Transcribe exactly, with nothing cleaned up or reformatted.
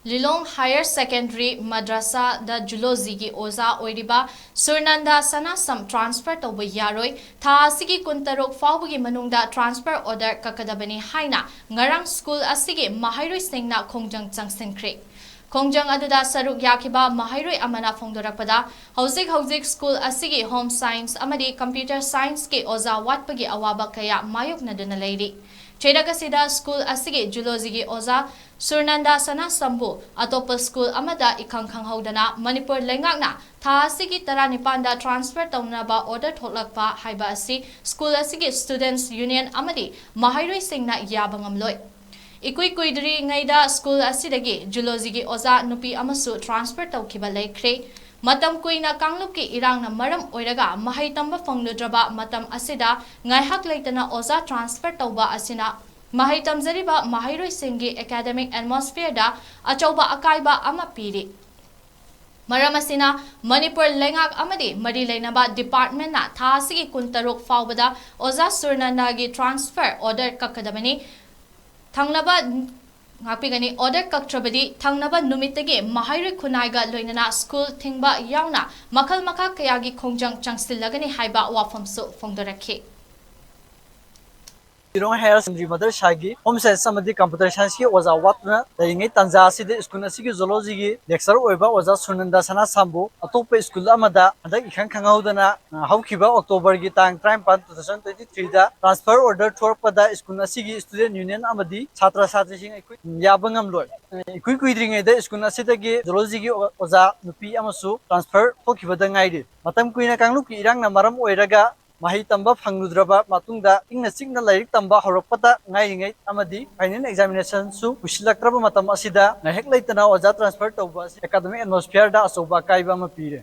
ꯂꯤꯂꯣꯡ higher secondary ꯃꯗ꯭ꯔꯁꯥꯗ ꯖꯨꯂꯣꯖꯤꯒꯤ ꯑꯣꯖꯥ ꯑꯣꯏꯔꯤꯕ ꯁꯨꯔꯅꯟꯗ ꯁꯅꯥꯁꯝ transfer ꯇꯧꯕ ꯌꯥꯔꯣꯏ꯫ ꯊꯥ ꯑꯁꯤꯒꯤ ꯀꯨꯟꯇꯔꯨꯛ ꯐꯥꯎꯕꯒꯤ ꯃꯅꯨꯡꯗ ꯇ꯭ꯔꯥꯟꯁꯐꯔ ꯑꯣꯔꯗꯔ ꯀꯛꯀꯗꯕꯅꯤ ꯍꯥꯏꯅ ꯉꯔꯥꯡ ꯁ꯭ꯀꯨꯜ ꯑꯁꯤꯒꯤ ꯃꯍꯩꯔꯣꯏꯁꯤꯡꯅ ꯈꯣꯡꯖꯪ ꯆꯪꯁꯤꯟꯈ꯭ꯔꯦ꯫ ꯈꯣꯡꯖꯪ ꯑꯗꯨꯗ ꯁꯔꯨꯛ ꯌꯥꯈꯤꯕ ꯃꯍꯩꯔꯣꯏ ꯑꯃꯅ ꯐꯣꯡꯗꯣꯔꯛꯄꯗ, ꯍꯧꯖꯤꯛ ꯍꯧꯖꯤꯛ ꯁ꯭ꯀꯨꯜ ꯑꯁꯤꯒꯤ ꯍꯣꯝ ꯁꯥꯏꯟꯁ ꯑꯃꯗꯤ ꯀꯝꯄ꯭ꯌꯨꯇꯔ ꯁꯥꯏꯟꯁꯀꯤ ꯑꯣꯖꯥ ꯋꯥꯠꯄꯒꯤ ꯑꯋꯥꯕ ꯀꯌꯥ ꯃꯥꯌꯣꯛꯅꯗꯨꯅ ꯂꯩꯔꯤ꯫ ꯆꯩꯔꯛ ꯑꯁꯤꯗ ꯁ꯭ꯀꯨꯜ ꯑꯁꯤꯒꯤ ꯖꯨꯂꯣꯖꯤꯒꯤ ꯑꯣꯖꯥ ꯁꯨꯔꯅꯟꯗ ꯁꯅꯥꯁꯝꯕꯨ ꯑꯇꯣꯞꯄ ꯁ꯭ꯀꯨꯜ ꯑꯃꯗ ꯏꯈꯪ ꯈꯪꯍꯧꯗꯅ ꯃꯅꯤꯄꯨꯔ ꯂꯩꯉꯥꯛꯅ ꯊꯥ ꯑꯁꯤꯒꯤ ꯇꯔꯥꯅꯤꯄꯥꯟꯗ ꯇ꯭ꯔꯥꯟꯁꯐꯔ ꯇꯧꯅꯕ ꯑꯣꯔꯗꯔ ꯊꯣꯛꯂꯛꯄ ꯍꯥꯏꯕ ꯑꯁꯤ ꯁ꯭ꯀꯨꯜ ꯑꯁꯤꯒꯤ ꯁ꯭ꯇꯨꯗꯦꯟꯠꯁ ꯌꯨꯅꯤꯌꯟ ꯑꯃꯗꯤ ꯃꯍꯩꯔꯣꯏꯁꯤꯡꯅ ꯌꯥꯕ ꯉꯝꯂꯣꯏ꯫ ꯏꯀꯨꯏ ꯀꯨꯏꯗ꯭ꯔꯤꯉꯩꯗ ꯁ꯭ꯀꯨꯜ ꯑꯁꯤꯗꯒꯤ ꯖꯨꯂꯣꯖꯤꯒꯤ ꯑꯣꯖꯥ ꯅꯨꯄꯤ ꯑꯃꯁꯨ ꯇ꯭ꯔꯥꯟꯁꯐꯔ ꯇꯧꯈꯤꯕ ꯂꯩꯈ꯭ꯔꯦ꯫ ꯃꯇꯝ ꯀꯨꯏꯅ ꯀꯥꯡꯂꯨꯞꯀꯤ ꯏꯔꯥꯡꯅ ꯃꯔꯝ ꯑꯣꯏꯔꯒ ꯃꯍꯩ ꯇꯝꯕ ꯐꯪꯂꯨꯗ꯭ꯔꯕ ꯃꯇꯝ ꯑꯁꯤꯗ ꯉꯥꯏꯍꯥꯛ ꯂꯩꯇꯅ ꯑꯣꯖꯥ ꯇ꯭ꯔꯥꯟꯁꯐꯔ ꯇꯧꯕ ꯑꯁꯤꯅ ꯃꯍꯩ ꯇꯝꯖꯔꯤꯕ ꯃꯍꯩꯔꯣꯏꯁꯤꯡꯒꯤ ꯑꯦꯀꯥꯗꯦꯃꯤꯛ ꯑꯦꯠꯃꯣꯁꯐꯤꯌꯔꯗ ꯑꯆꯧꯕ ꯑꯀꯥꯏꯕ ꯑꯃ ꯄꯤꯔꯤ꯫ ꯃꯔꯝ ꯑꯁꯤꯅ ꯃꯅꯤꯄꯨꯔ ꯂꯩꯉꯥꯛ ꯑꯃꯗꯤ ꯃꯔꯤ ꯂꯩꯅꯕ ꯗꯤꯄꯥꯔꯠꯃꯦꯟꯅ ꯊꯥ ꯑꯁꯤꯒꯤ ꯀꯨꯟꯇꯔꯨꯛ ꯐꯥꯎꯕꯗ ꯑꯣꯖꯥ ꯁꯨꯔꯅꯟꯗꯒꯤ ꯇ꯭ꯔꯥꯟꯁꯐꯔ ꯑꯣꯔꯗꯔ ꯀꯛꯀꯗꯕꯅꯤ꯫ ꯊꯪꯅꯕ, ꯉꯥꯛꯄꯤꯒꯅꯤ, ꯑꯣꯔꯗꯔ ꯀꯛꯇ꯭ꯔꯕꯗꯤ ꯊꯪꯅꯕ ꯅꯨꯃꯤꯠꯇꯒꯤ ꯃꯍꯩꯔꯣꯏ ꯈꯨꯟꯅꯥꯏꯒ ꯂꯣꯏꯅꯅ ꯁ꯭ꯀꯨꯜ ꯊꯤꯡꯕ ꯌꯥꯎꯅ ꯃꯈꯜ ꯃꯈꯥ ꯀꯌꯥꯒꯤ ꯈꯣꯡꯖꯪ ꯆꯪꯁꯤꯜꯂꯒꯅꯤ ꯍꯥꯏꯕ ꯋꯥꯐꯝꯁꯨ ꯐꯣꯡꯗꯣꯔꯛꯈꯤ꯫ ꯂꯤꯂꯣꯡ ꯍꯥꯌꯔ ꯁꯦꯀꯦꯟꯗꯔꯤ ꯃꯗꯔꯁꯥꯒꯤ ꯍꯣꯝ ꯁꯥꯏꯟꯁ ꯑꯃꯗꯤ ꯀꯝꯄ꯭ꯌꯨꯇꯔ ꯁꯥꯏꯟꯁꯀꯤ ꯑꯣꯖꯥ ꯋꯥꯠꯇꯨꯅ ꯂꯩꯔꯤꯉꯩ ꯇꯥꯟꯖꯥ ꯑꯁꯤꯗ ꯁ꯭ꯀꯨꯜ ꯑꯁꯤꯒꯤ ꯖꯨꯂꯣꯖꯤꯒꯤ ꯂꯦꯛꯆꯔ ꯑꯣꯏꯕ ꯑꯣꯖꯥ ꯁꯨꯔꯅꯟꯗ ꯁꯅꯥꯁꯝꯕꯨ ꯑꯇꯣꯞꯄ ꯁ꯭ꯀꯨꯜ ꯑꯃꯗ ꯍꯟꯗꯛ ꯏꯈꯪ ꯈꯪꯍꯧꯗꯅ, ꯑ, ꯍꯧꯈꯤꯕ ꯑꯣꯛꯇꯣꯕꯔꯒꯤ ꯇꯥꯡ ꯇꯔꯥꯅꯤꯄꯥꯟ, two thousand twenty three ꯗ ꯇ꯭ꯔꯥꯟꯁꯐꯔ ꯑꯣꯔꯗꯔ ꯊꯣꯔꯛꯄꯗ ꯁ꯭ꯀꯨꯜ ꯑꯁꯤꯒꯤ ꯁ꯭ꯇꯨꯗꯦꯟꯠ ꯌꯨꯅꯤꯌꯟ ꯑꯃꯗꯤ ꯁꯥꯇ꯭ꯔ ꯁꯥꯇ꯭ꯔꯤꯁꯤꯡ ꯑꯩꯈꯣꯏ ꯌꯥꯕ ꯉꯝꯂꯣꯏ꯫ ꯑ, ꯏꯀꯨꯏ ꯀꯨꯏꯗ꯭ꯔꯤꯉꯩꯗ ꯁ꯭ꯀꯨꯜ ꯑꯁꯤꯗꯒꯤ ꯖꯨꯂꯣꯖꯤꯒꯤ ꯑꯣ-, ꯑꯣꯖꯥ ꯅꯨꯄꯤ ꯑꯃꯁꯨ ꯇ꯭ꯔꯥꯟꯁꯐꯔ ꯊꯣꯛꯈꯤꯕꯗ ꯉꯥꯏꯔꯤ꯫ ꯃꯇꯝ ꯀꯨꯏꯅ ꯀꯥꯡꯂꯨꯞꯀꯤ ꯏꯔꯥꯡꯅ ꯃꯔꯝ ꯑꯣꯏꯔꯒ ꯃꯍꯩ ꯇꯝꯕ ꯐꯪꯂꯨꯗ꯭ꯔꯕ ꯃꯇꯨꯡꯗ ꯏꯪꯅ ꯆꯤꯛꯅ ꯂꯥꯏꯔꯤꯛ ꯇꯝꯕ ꯍꯧꯔꯛꯄꯇ ꯉꯥꯏꯔꯤꯉꯩ ꯑꯃꯗꯤ ꯐꯥꯏꯅꯦꯜ ꯑꯦꯛꯖꯥꯃꯤꯅꯦꯁꯟꯁꯨ ꯀꯨꯏꯁꯤꯜꯂꯛꯇ꯭ꯔꯕ ꯃꯇꯝ ꯑꯁꯤꯗ ꯉꯥꯏꯍꯥꯛ ꯂꯩꯇꯅ ꯑꯣꯖꯥ ꯇ꯭ꯔꯥꯟꯁꯐꯔ ꯇꯧꯕ ꯑꯁꯤ ꯑꯦꯀꯥꯗꯃꯤꯛ ꯑꯦꯠꯃꯣꯁꯐꯤꯌꯔꯗ ꯑꯆꯧꯕ ꯑꯀꯥꯏꯕ ꯑꯃ ꯄꯤꯔꯦ꯫